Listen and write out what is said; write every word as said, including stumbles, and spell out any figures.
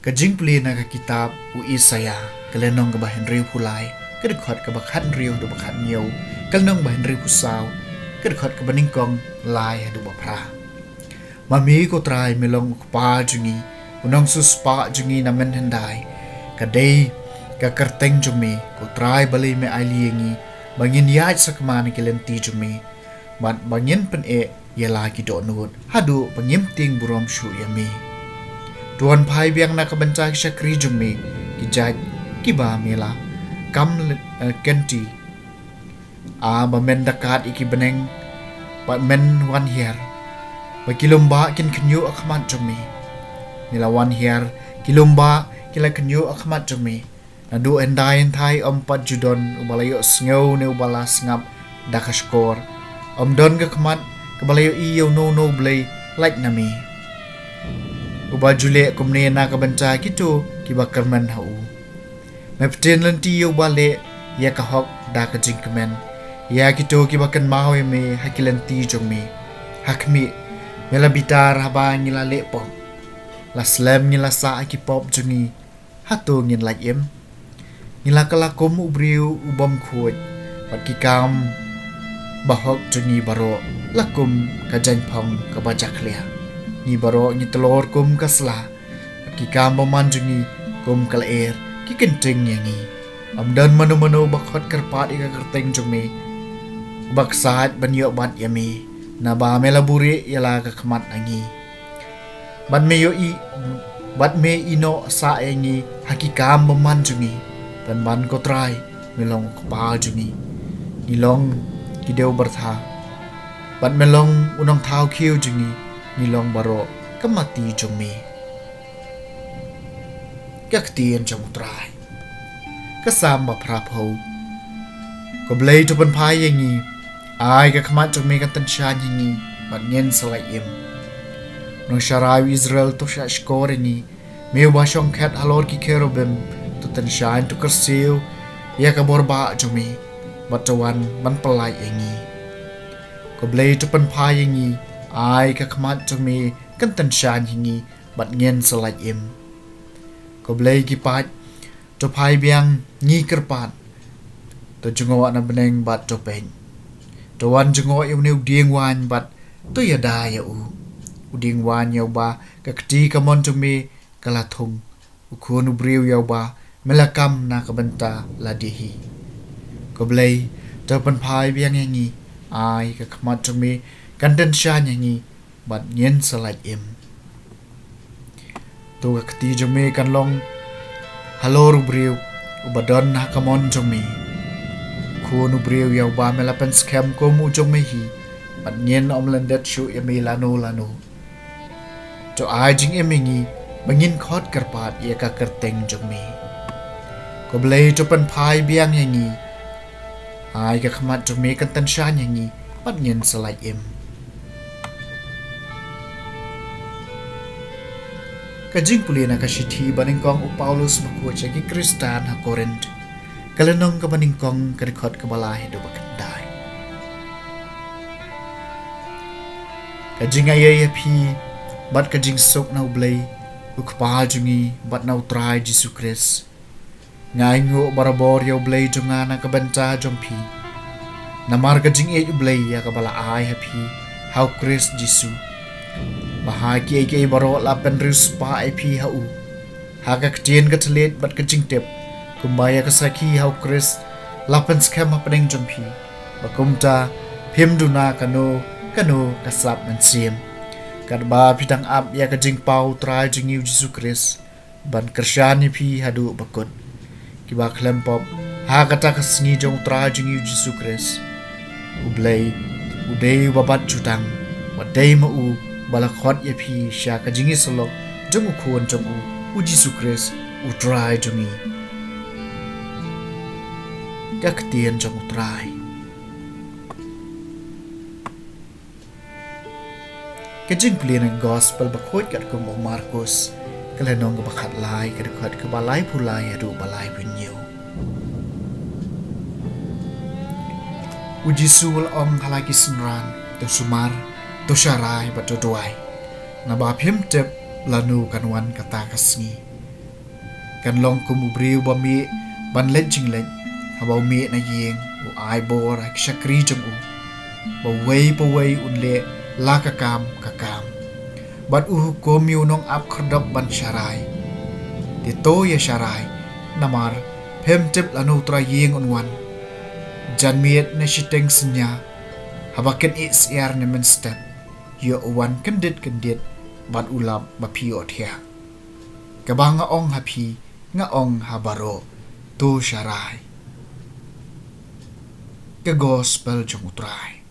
Ka jingpule na ka kitab u Isaïah, ka lynnong kaba hynriewphew lai, ka dkhot kaba khathynriew haduh ba khathynñiew, ka lynnong ba hynriewphew saw, ka dkhot kaba nyngkong lai haduh ba phra. Ma me ko Trai me long u kpa jong ngi, u nongsiewspah jong ngi na mynhyndai. Ka dei ka kyrteng jong me ko Trai balei me ailad ïa ngi, ba ngin ïaid sakma na ki lynti jong me, bad ba ngin pyneh ïa la ki dohnud, haduh ba ngim tieng burom shuh ïa me. To wan phai biang na ka bynta ki shakri jong me, ki jait kiba me la kam, eh, kynti. A ba men da kad ïa ki bneng, bad men wan hiar, ba ki lum bah kin kynñiuh ha khmat jong me. Me la wan hiar, ki lum bah ki la kynñiuh ha khmat jong me. Naduh hyndai hynthai ym pat ju don uba la ïohsngew ne uba la sngap da ka shkor. Ym don ka khmat kaba la ïohi ïa uno uno u blei lait na me, uba ju leh kumne na ka bynta kito kiba kyrmen ha u. Me pynlynti ïa uba leh ïa ka hok da ka jingkmen, ïa kito kiba kynmaw ïa me ha ki lynti jong me. Ha khmih, me la bitar haba ngi la leh pop. La slem ngi la sah ha ki pop jong ngi. Hato ngin lait im? Ngi la kylla kum u briew u bym khuid, bad ki kam bahok jong ngi baroh la kum ka jaiñphong kaba jakhlia. Ngi baroh ngi tlor kum ka sla, bad ki kam bymman jong ngi kum ka lyer ki kynting ïa ngi. Ym don mano mano ba khot kyrpad ïa ka kyrteng jong me, ba ksaid ban ïoh bat ïa me, naba me la buhrieh ïa la ka khmat na ngi. Bad me ïohi, bad me ïehnoh sah ïa ngi ha ki kam bymman jong ngi. Pynban ko Trai, me long u kpa jong ngi. Ngi long ki dewbyrtha. Bad me long u nongthaw khiew jong ngi, ngi long baroh ka mati jong me. Ka ktien jong u Trai. Ka Salm ba phraphew. Ko Blei to pynphai ïa ngi, ai ka khmat jong me kan tyngshaiñ ïa ngi, bad ngin sa lait im. Nongsharai u Israel to shahshkor ïa ngi, me uba shongkhet halor ki kerubim, to tyngshaiñ to kyrsiew ïa ka bor bah jong me, bad to wan ban pyllait ïa ngi. Ko Blei to pynphai ïa ngi, ai ka khmat jong me kan tyngshaiñ ïa ngi, bad ngin sa lait im. Ko Blei ki paid, to phai biang ngi kyrpad. To jngoh na bneng bad to peit. To wan jngoh ïa une u dieng waiñ bad to ïada ïa u. U dieng waiñ ïa uba ka kti kamon jong me ka la thung. U khun u briew ïa uba me la kam na ka bynta lade hi. Ko Blei, to pynphai biang ïa ngi, ai ka khmat jong me kan tyngshaiñ ïa ngi, bad ngin sa lait im. To ka kti jong me kan long halor u briew uba don ha kamon jong me. Khun u briew ïa uba me la pynskhem kum u jong me hi, bad ngin ym lyndet shuh ïa me lano lano. To ai jingim ïa ngi ba ngin khot kyrpad ïa ka kyrteng jong me. Ko Blei to pynphai biang ïa ngi, ai ka khmat jong me kan tyngshaiñ ïa ngi, bad ngin sa lait im. Ka jingpule na ka shithi ba nyngkong u Paulus bakhuid sha ki Khristan ha Korinth, ka lynnong kaba nyngkong, ka dkhot kaba lai haduh ba khyndai. Ka jingaiei ïa phi bad ka jingsuk na u Blei u Kpa jong ngi bad na u Trai Jisu Khrist. Nga ainguh barabor ïa u Blei jong nga na ka bynta jong phi, namar ka jingïeit u Blei ïa kaba la ai ha phi ha u Khrist Jisu. Ba ha kiei kiei baroh la pynriewspah ïa phi ha u, ha ka ktien ka thylliej bad ka jingtip, kumba ïa ka sakhi ha u Khrist la pynskhem hapdeng jong phi. Ba kumta phim duna kano kano ka slap mynsiem, katba phi dang ap ïa ka jingpaw u Trai jong ngi u Jisu Khrist ban kyrshan ïa phi haduh ba kut. Kiba khlem pop, ha kata ka sngi jong u Trai jong ngi u Jisu Khrist, u Blei u dei uba bat jutang, wat dei ma u ba la khot ïa phi sha ka jingïasyllok jong u Khun jong u, u Jisu Khrist, u Trai jong ngi. Ka ktien jong u Trai. Ka jingpule na ka Gospel bakhuid katkum u Markus, ka lynnong kaba khatlai, ka dkhot kaba laiphew lai haduh ba laiphew hynñiew. U Jisu u la ong ha la ki synran, to sumar, to sharai bad to duwai, naba phim tip lano kan wan kata ka sngi. Kan long kum u briew ba mih ban leit jingleit, haba u mih na ïing, u ai bor ha ki shakri jong u ba uwei pa uwei un leh la ka kam ka kam. Bad u hukum ïa u nongap khyrdop ban sharai: Te to ïa sharai, namar phim tip lano u trai ïing un wan. Janmiet ne shiteng synñia, haba kynjah syiar ne mynstep, ïoh u wan kyndit kyndit bad u lap ba phi ïohthiah. Kaba nga ong ha phi, nga ong ha baroh: To sharai. Ka Gospel jong u Trai.